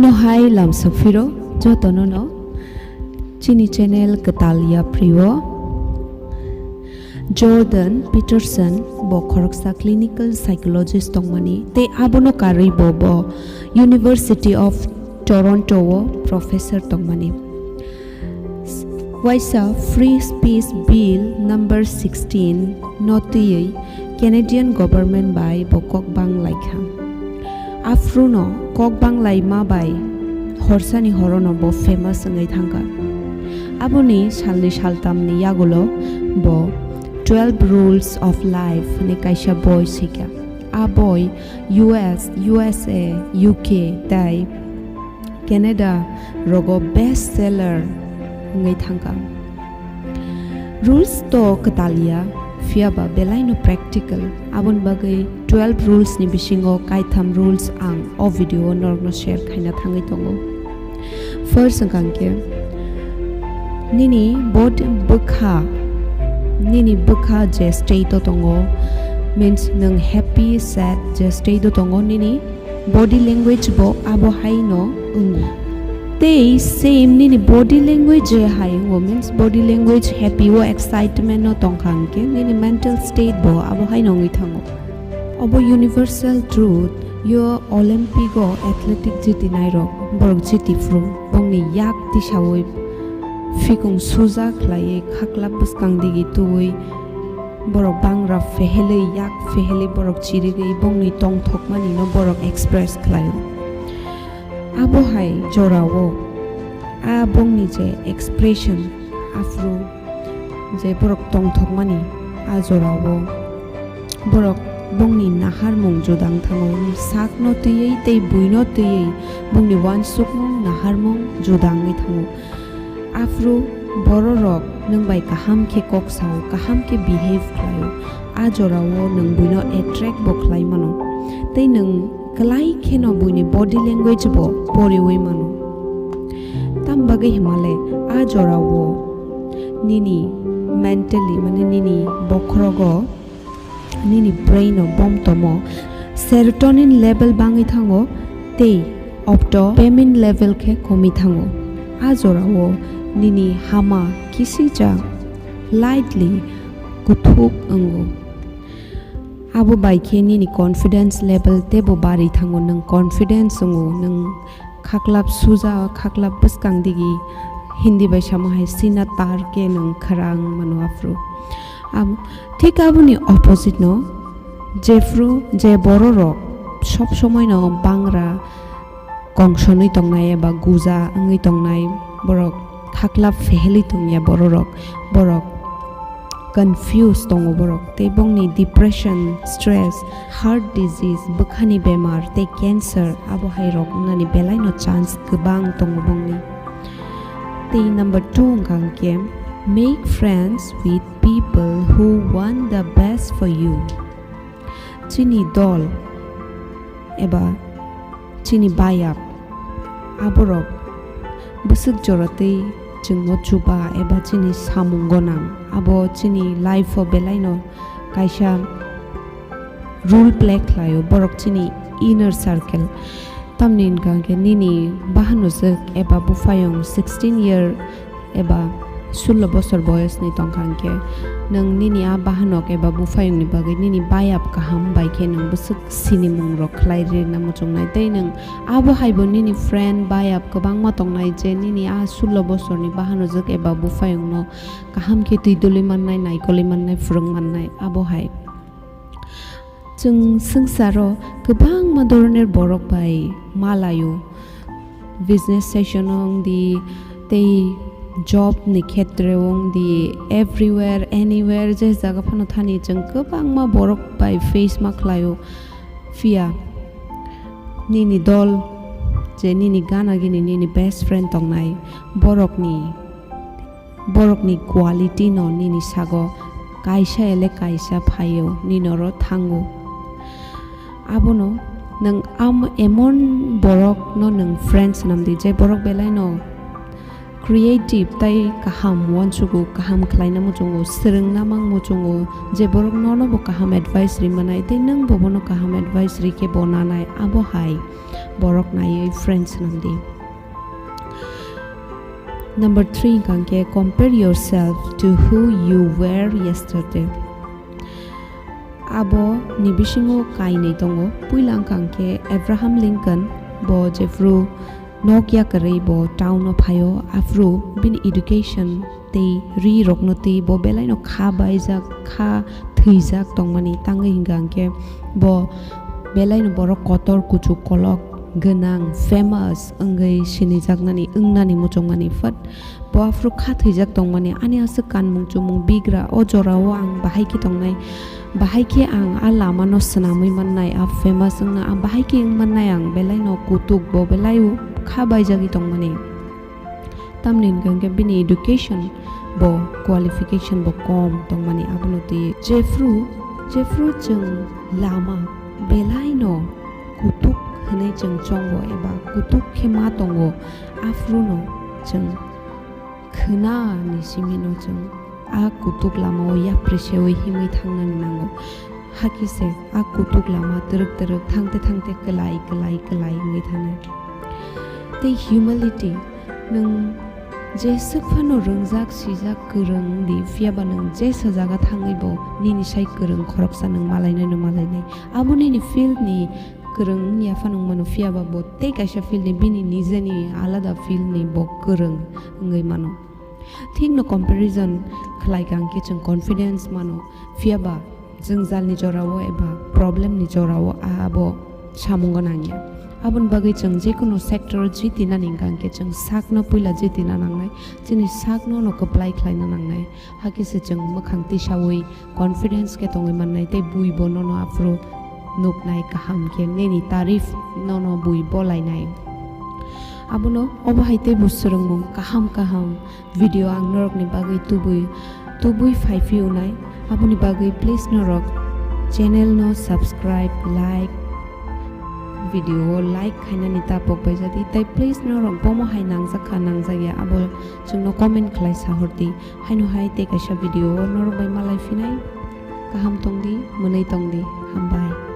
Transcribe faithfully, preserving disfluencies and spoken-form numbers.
No hai lamsok phiro jotono no chini channel kwtal yapri o. Jordan Peterson bo khoroksa clinical psychologist tongmani tei abono karwi bo bo University of Toronto o professor tongmani. Waisa Free Speech Bill number sixteen no twiwi Canadian government bai bo kok bang laikha. Aphuru no kok bang laima bai horsani horono bo famous wngwi thangkha. Aboni salni saltamni yagulo bo Twelve Rules of Life hwnwi kaisa boi swikha. A boi U S, U S A, U K tei Canada rogo best seller wngwi thangkha. Rules to kwtal ya, phiya ba belai no practical. Aboni bagwi twelve rules ni bisingo kaitham rules ang o video o norokno share khaina thangwi tongo. First wngkha hwnkhe nini body bwkha, nini bwkha je state o tongo, means nwng happy, sad je state o tongo, nini body language bo abo hai no wngo. Tei same nini body language je hai wngo, means body language happy o excitement no tongkha hwnkhe nini mental state bo abo hai no wngwi thango. Obo universal truth, yo Olympic o athletic jitinai rok borok jiti phuru bongni yak tisawi fikung suja khlaiwi khaklap bwskang digi tuwi borok bangra phehelwi yak phehelwi borok chirigwi bongni tongthokmani no borok express khlaio. Abo hai jorao a bongni je expression aphuru je borok tongthokmani a jorao borok bongni naharmung judang thango, sakno twiwi tei buino twiwi bongni uansukmung naharmung judangwi thango. Aphuru bororok nwng bai kaham khe kok sao, kaham khe behave khlaio, a jorao nwng buino attract bo khlai mano, tei nwng kwlai kheno buini body language bo poriwi mano. Tam bagwi himale a jorao nini mentally, mane nini bokhorogo, nini brain o bom tomo, serotonin level bangwi thango tei opto pamine level khe komi thango. A jorao nini hama kisija lightly kuthuk wngo. Abo bai khe nini confidence level teibo bari thango, nwng confidence wngo, nwng khaklap suja, khaklap bwskang digi, Hindi bai samo hai sina tar khe nwng khwrang mano aphuru. Abo, thik aboni opposite no, jephru je bororok sob somoi no bangra kongsonwi tongnai eba guja wngwi tongnai borok, khaklap phehelwi tongya bororok, borok confuse tongo borok, tei bongni depression, stress, heart disease, bwkhani bemar tei cancer abo hai rok wngnani belai no chance kwbang tongo bongni. Tei number two wngkha hwnkhe, make friends with people who want the best for you. Chini dol eba chini bayap, aborok bwswk jora tei chwngno chuba eba chini samung gwnang, abo chini life o belai no kaisa role play khlaio, borok chini inner circle. Tamni hwnkha hwnkhe nini bahanojwk eba buphayung sixteen year eba sullo bosor boyosni tongkha hwnkhe, nwng nini a bahanok eba buphayungni bagwi nini bayap kaham bai khe nwng bwswk sinimung rok khlai rwna muchungnai, tei nwng abo hai bo nini friend bayap kwbangma tongnai je nini a sullo bosorni bahanojwk eba buphayungno kaham khe twi duli mannai, naikolwi mannai, phwrwng mannai abo hai. Chwng swngcharo kwbangma doroner borok bai malaio. Business session wng di, tei job ni khetre wng di, everywhere, anywhere, je jaga phano thani chwng kwbangma borok bai face ma khlaio. Phiya nini dol, je nini gana gini nini best friend tongnai, borokni borokni quality no nini sago kaisa ele kaisa phaio, nini oro thango. Abono nwng am-, emon borok no nwng friends swnam di, je borok belai no creative tai kaham uansugo, kaham khlaina muchungo, swrwngna mang muchungo, je borok nono bo kaham advice ri manai tei nwng bo bono kaham advice ri khe bo nanai, abo hai borok naiwi friend swnam di. Number three hwnkha khe compare yourself to who you were yesterday. Abo ni bisingo kainwi tongo. Puila wngkha khe Abraham Lincoln, bo jephru nok yakarwi bo town o phaio, aphuru bini education tei ri rokno twi bo belaino kha baijak, kha thwijak tongmani tangwi hwnkha khe bo belaino borok kotor kuchuk kolok gwnang, famous wngwi sinijaknani wngnani muchungmani phut bo aphuru kha thwijak tongmani. Ani aswk kanmung chumung bigra, o jorao ang bahai khe tongnai, bahai khe ang a lamano swnamwi mannai, a famous wngna ang bahai khe wng mannai, ang belaino kutuk bo belai kha baijagwi tongmani. Tamni hwnkha khe bini education bo, qualification bo kom tongmani, abono twi jephru, jephru chwng lama belaino kutuk hwnwi chwng chongo eba kutuk khe ma tongo, aphruno chwng khwnani simino chwng a kutuk lamao yapri seui himwi thangnani nango. Hakhe se a kutuk lama twrwk twrwk thangte thangte kwlai kwlai kwlai wngwi thangnai. Tei humility, nwng jeswk phano rwngjak sijak kwrwng wng di, phiyaba nwng jesa jaga thangwi bo nini sai kwrwng khoroksa nwng malainaino malainai. Abo nini field ni kwrwng wngya phano wng mano, phiyaba bo tei kaisa field ni, bini nijeni alada field ni bo kwrwng wngwi mano. Thikno comparison khlai kha hwnkhe chwng confidence mano, phiyaba jwngjalni jorao eba problemni jorao abo samungo nangya. Aboni bagwi chwng jekunu sector jitinani hwnkha hwnkhe chwng sakno puila jitina nangnai, chini sakno no kwplai khlaina nangnai. Hakhe se chwng mwkhang tisaui confidence khe tongwi mannai tei bui bo nono aphuru nuknai kaham khe, nini tarif nono bui bolainai. Abono obo hai teibo swrwngmung kaham kaham video ang norokni bagwi tubui tubui phai phiyunai. Aboni bagwi please norok channel no subscribe, like, video o like khainani ta pok bai jadi. Tei please norok bomo hai nangjak kha nangjak ya, abo chwngno comment khlai sahor di. Haino hai tei kaisa video o norok bai malai phinai. Kaham tong di, mwnwi tong di. Hambai.